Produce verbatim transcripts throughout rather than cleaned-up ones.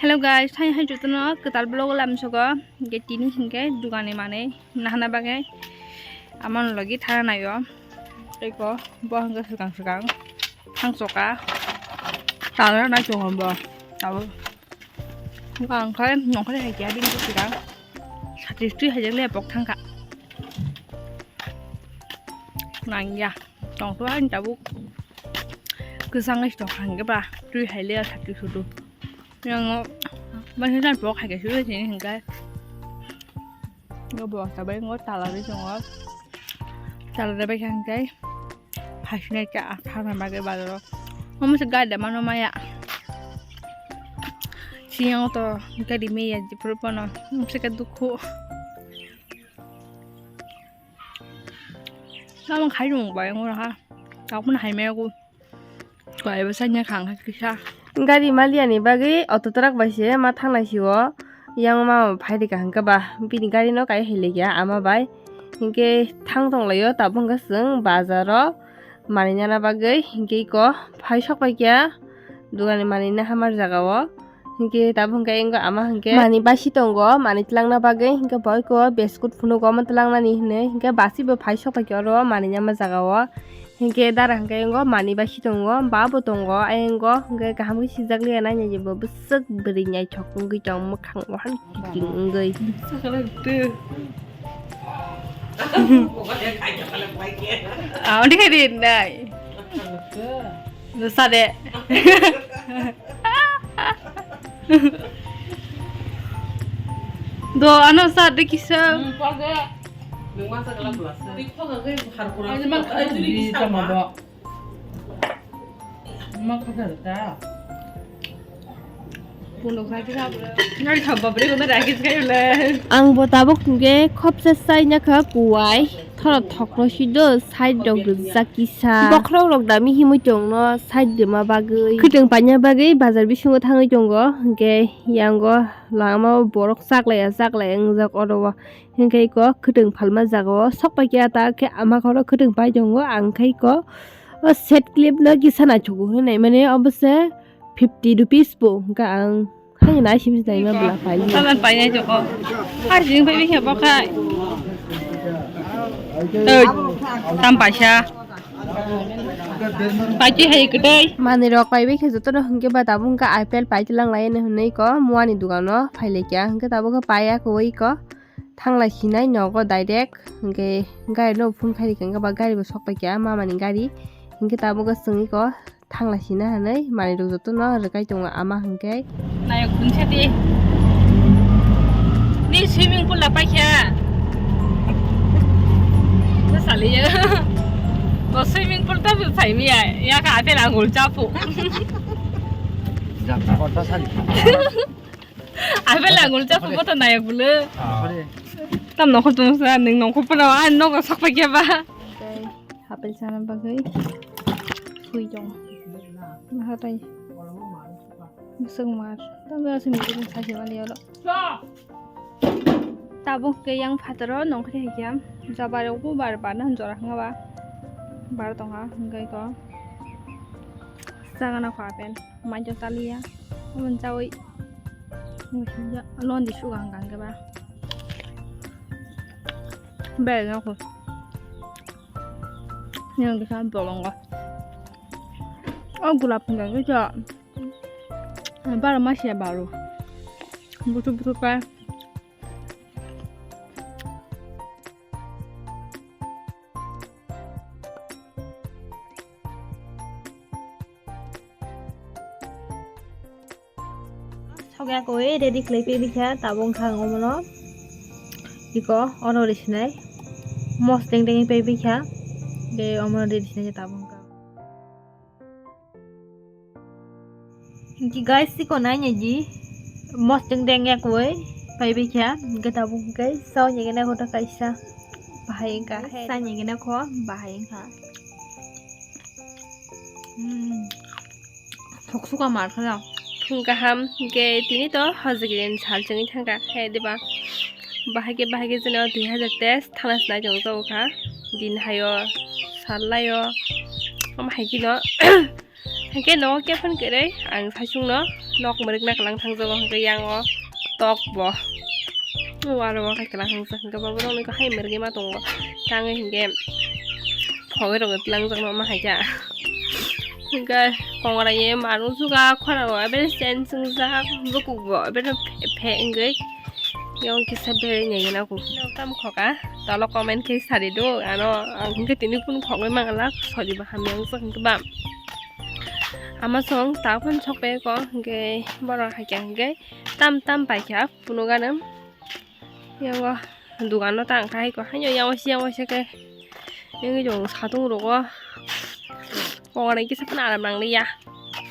Hello guys, hai hai jotono kwtal vlog lam sogo. Ge tini hinkhe dugani manwi nahana bagwi amon logi thana naio. Eko bo hinkhe swkang swkang thang soka. Tala nai chongo bo. Tabo. Ang khai nongkhore hai kya bini swkang. Satris twi hai jak le pok thangkha. Nangya. Tong to ang tabuk. Kwchang nai tong hangke ba. Twi hai le satris sudu. Yang mani dan pok hai ke sudu sini hingkai. Ngo bo sabai ngo tala de jongo. Tala de bai hingkai. Haisne ka athana bage bazaro. Omo se gari de mano maya. Siyang to gari meya jipro pono. Omo se ka dukhu. Samang khai rung bai ngo ha. Tao pun hai me ko. Ko ai ba sanya khang ha kisa. Gari maliani bagwi auto truck bai se ma thanglai sio. Yang ma phai rika hangka ba bini gari no kai hai legya ama bai. Hinkhe thang tong laio tabuk hwnkhe chwng bazaro manwi nana bagwi hinkhe iko phai sok pai kya dugani manwi na hamar jaga o. Hinkhe tabuk hwnkhe ingo ama hinkhe mani basi tongo, mani twlangna bagwi hinkhe boiko biscuit phunugo omo twlangnani hinwi hinkhe basi bo phai sok pai khe oro mani nyama jaga o. Hinkhe dara hinkhe ingo mani basi tongo, ba bo tongo, ayang go hinkhe kaham khe sijak liya naina je bo bwswk bwrwi naithok wngwi tong mwkhang o han kiting wngwi. Sakala twi. Ah, oni khai din dai. Nusa de. Do ano sa de kisa. Hmm, paga. Nung masa kala belasa. Di paga ke har kurang. Ini mah kayu di sama, Bo. Mah kada ta. Ang bo tabuk hwnkhe khopsa sai nyakha kuwai, thoro thokro sido side rok rijak kisa. Bokhorok rok dami himwi tongno side rwma bagwi, khwtwng paina bagwi bazar bisingo thangwi tongo, hwnkhe yango lama o borok chaklaiya chaklaiya wngjak oro o, hwnkhe iko khwtwng phalma jaga o sok paikha ta khe ama khoro khwtwng pai tongo, ang khe iko o set clip no kisa naithogo hinwi naimani obo se. Fifty rupees bo hwnkha ang. Hai nai sim sinai ma bwla paili. Saban painai joko. Hai jing pai bikhe bokhai. Tei tam paisa. Paiti hai kwtai. Manwi rok pai bikhe jotono hwnkhe ba tabuk hwnkha apple pai tilang lai hinwi ko muani dogano phailaikha hwnkhe tabuk khe paiya kwbwi ko. Thanglai sinai nogo direct hwnkhe gari no phone khai rikha hwnkhe ba gari bo sok paikha mamani gari hwnkhe tabuk khe chwngwi ko. Thanglai sina hinwi manwi rok jotono rwkai tongo ama hwnkhe. Nayok phunsa di. Ni swimming pool la paikha. Sa saliya. Bo swimming pool ta sai miya. Ya ka apple angul chapu. Jam ta kota sali. Apple angul chapu bo to nayok bulu. Ah. Tam nokhor tong sa ning nokhor pura an nogo sakpa kya ba. Apple sana bagwi sui tong. Hatai. Bwswk mar. Tamo aswk meeting sachi mali oro. Tabuk ke yang phataro nongkhri hai kya. Jabar rok bo bar bar na jora hwnga ba. Bar tongha hwnkhe ko. Sagana kho apple. Mai to taliya. Omo chawi. Londi suga hwnka hwnkhe ba. Bel nokho. Yang kisa bolongo. O gulap hwnka kisa. Baro masiya baro. Butu butu pa. Sokya koi ready khlai pai bikha tabuk wngkha ang omono iko oro risinai mos teng teng pai bikha de omono ready sinai tabuk wngkha. Hingke guys, siko nainai di. Mosting deng ya koi. Pai bikha. Hingke tabuk hingke. Sao nyegena kota kaisa. Bahai wngkha. Sa nyegena kho. Bahai wngkha. Hmm. Thok suka mar khana. Phung kaham. Hingke tini to hojagini sal chengwi thangkha. He diba. Bahai ke bahai ke jeno dui hajar teis thana sinai chong jago kha. Din hayo. Sal layo. Am hai kino. Hingke nogo kefan kwrwi ang saichungno nok mwrwkna kwlang thangjago, hwnkhe yango tok bo. Waro o khe kwlang thangjak, hwnkhe bo borokni khe hai mwrwgwi ma tongo. Tangwi hwnkhe phogwi rokni twlangjakno ma hai khe. Hwnkhe kongra ye manu juga khorao, ebere sen swngjak, bukuk bo ebere phe, phe wngwi. Yang kisa bere nai gana ko. Tam khoka, tolo comment khe sari do, ano ang hwnkhe tini phone khogwi mangala, sori ba hamya wngsa hwnkhe ba. Ama song ta phone sok pe ko, hwnkhe borok hai khe hwnkhe tam tam pai kha phunuk ano. Yango dogano ta ang khai ko, haino yango si yango se khe. Yang jong satung rogo. Kongra kisa phano aram nang liya.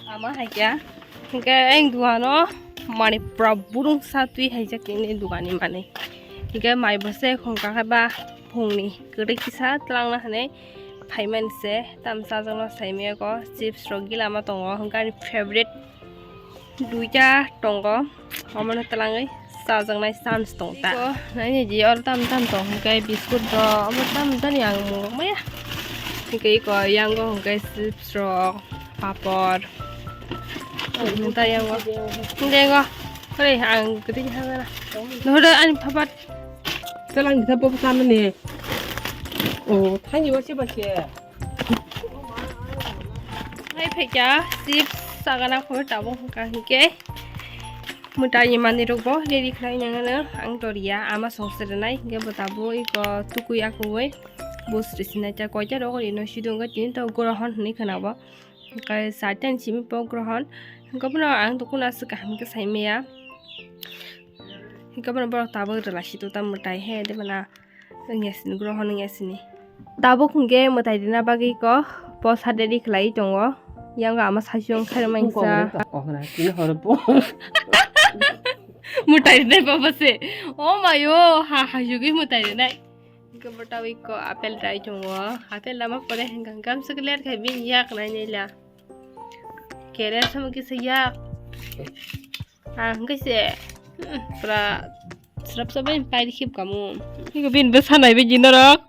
Ama hai khe. Hwnkhe ang dogano mani pura burung sa twi hai jak tini dogani mani. Hwnkhe mai bo se khongka khe ba phungni kwrwi kisa twlangna hinwi phaimani se tam chajakno saimaya ko chips rok gila ma tongo hwnkhe ani favorite duita tongo omono twlangwi chajaknai chance tong ta. Iko nai ni je oro tam tam tong hwnkhe biscuit rok omo tam jani ang mungkuk maya hwnkhe iko yango hwnkhe chips rok. Papor. Nta yango. Nta yango. Hore, ang gede ni hagara. Nohore ani papat. Telang kita pop sana ni. Oh, thangi wasi basi. Hai phekya, chips sagana khoi tabung hwnkha hwnkhe. Mwtai ni manwi rok bo ready khlai nang ano ang toriya ama song se rwnai hwnkhe bo tabuk iko tukui akui. Bo sri sinai ta koita rok rino sidung tini to grohon hwnwi khwna bo. Hwnkhe satan simi pok grohon. Hwnkhe bono ang dukun aswk kaham khe saimaya. Hwnkhe bono borok tabuk rwla si tuta mwtai he de bana wngya sini grohon wngya sini. Tabuk hwnkhe mwtai rwna bagwi kok posa ready khlai tongo. Yang ama saichung khairok mangsa. Mwtai rwnai baba se. Oh mayo ha ha yugwi mwtai rwnai. Hwnkhe bo tawi ko apple rai tongo. Apple lama pore hwnkha hwnkhe amswk ler khai bini yak nai nai la. Kere samo kisa yak. Ah, hwnkhe se, hmm, pura srap srap bai pai khip kamu. Hwnkhe bini bwsa nai bai di norok.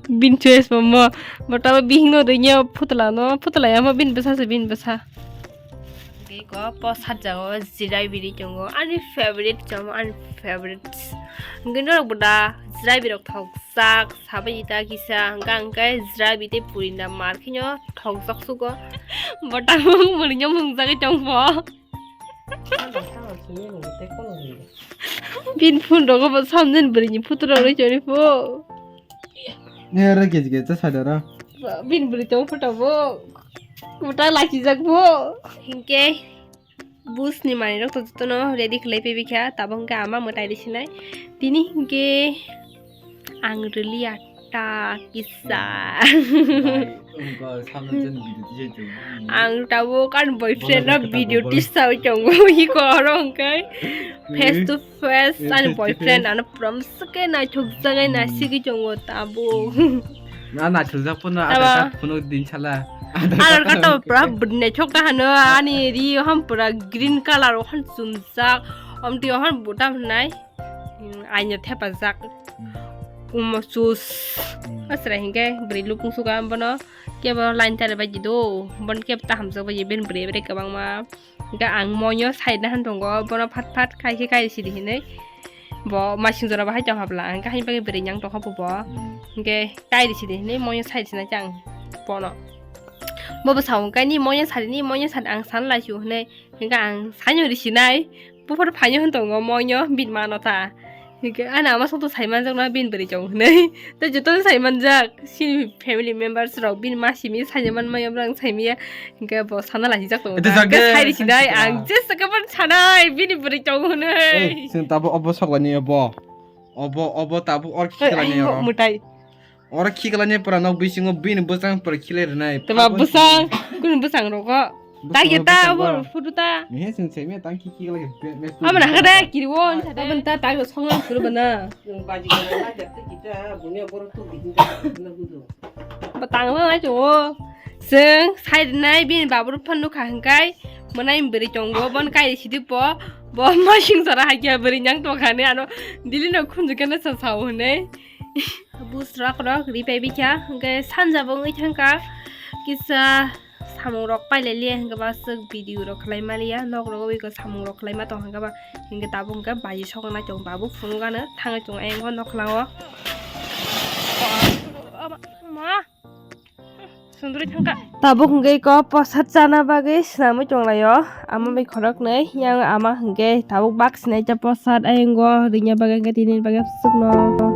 Bini choice bo mo. Bo tawi bihing no rinyo phutla no. Phutla ya mo bini bwsa se bini bwsa. Tei ko po sat jago jirai biri tongo. Ani favorite chomo, ani favorite. Hwnkhe norok bo da jirai birok thok jak sabai ita kisa hwnkha hwnkhe jirai biri tei puri na mar khinyo thok jak sugo. Bo tamung muni nyo mung jagwi tong bo. Bin phun rogo bo samjin bwrwi ni photo rok rwi chori pho. Ne ro kej kej ta sada ra. Bin bwrwi tong photo bo. Kuta laki jak bo. Hinkhe bus ni manwi rok to jotono ready khlai phaibikha, tabuk hinkhe ama mwtai rw sinai. Tini hinkhe ang rwliya ta kisa. Ang tabuk ani boyfriend no video tisawi tongo, iko oro hinkhe face to face ani boyfriend ano pura mwswk khe naithok jak nai nasigwi tongo tabuk. Na naithok jak phano ada phunuk din sala. Ano kata pura bwrwi naithok ta hano ani ri o ham pura green colour o han chumjak. Omtwi o han butam hwnai. Hmm, aina thepajak. Hmm. Umo sus. Hmm. Asra hinkhe bwrwi lukung suka bono kebo line tare bai di do. Bon kebo ta hamjak bai ben bwrwi bwrwi kwbangma. Hinkhe ang moino side na han tongo. Bono phat phat khai khe kai sidi hinwi. Bo masing jora bahai tong habla. Hinkhe haini bagwi bwrwi nyang tong habo bo. Hmm. Hinkhe kai di sidi hinwi moino side sina chang bono. Bo bwsa hwnkhe ni moino sadi ni moino sadi ang san lai su hinwi. Hinkhe ang saino ri sinai. Buphar phaino hwn tongo moino bini mano ta. Hinkhe ani ama songto sai manjak na bini bwrwi chong hwnwi. Tei jotono sai manjak. Chini family members rok bini ma simi saino man maya borok ang saimaya. Hinkhe bo sana lachijak tongo. Ete ta. Hinkhe jagde, sai ri sinai ang jesa khe bo sanai bini bwrwi chong hwnwi. Ei, chwng tabuk obo soklani obo. Obo, obo tabuk or khiklani oro. Mutai. Oro khiklani pura nok bisingo bini bwsang pura khilai rwnai. Tama bwsang, kunu bwsang rogo. Tagi ta abo photo ta. Mehe sing semi tang khi khi lagi. Abo na kada kiri won. Abo ta ta songlang suru bana. Baji kana na jat kita bunya boro tu bihin ta na gudu. Batang na na cho. Seng side nai bini babur phan nukha hingkai. Manai beri chongo bon kai sidi po. Bo masing sara hakia beri nyang to khane ano dili no khunju kana sa sao ne. Bus rok rok ripai bikha hingke sanja bo wngwi thangkha kisa. Samung rok pailai liya hingke ba swk video rok khlai maliya, nok rogo wi ko samung rok khlai ma tong hingke ba, hingke tabuk hingke baji soknai tong, babu phunuk ano thangwi tong ayang o nokla o. Ma, sunduri thangka. Tabuk hingke ko posat chana bagwi swnamwi tong lai o, ama bai khorok nai, yang ama hingke tabuk bak sinai cha posat ayang o, ringya bagwi hingke tini bagwi swk no.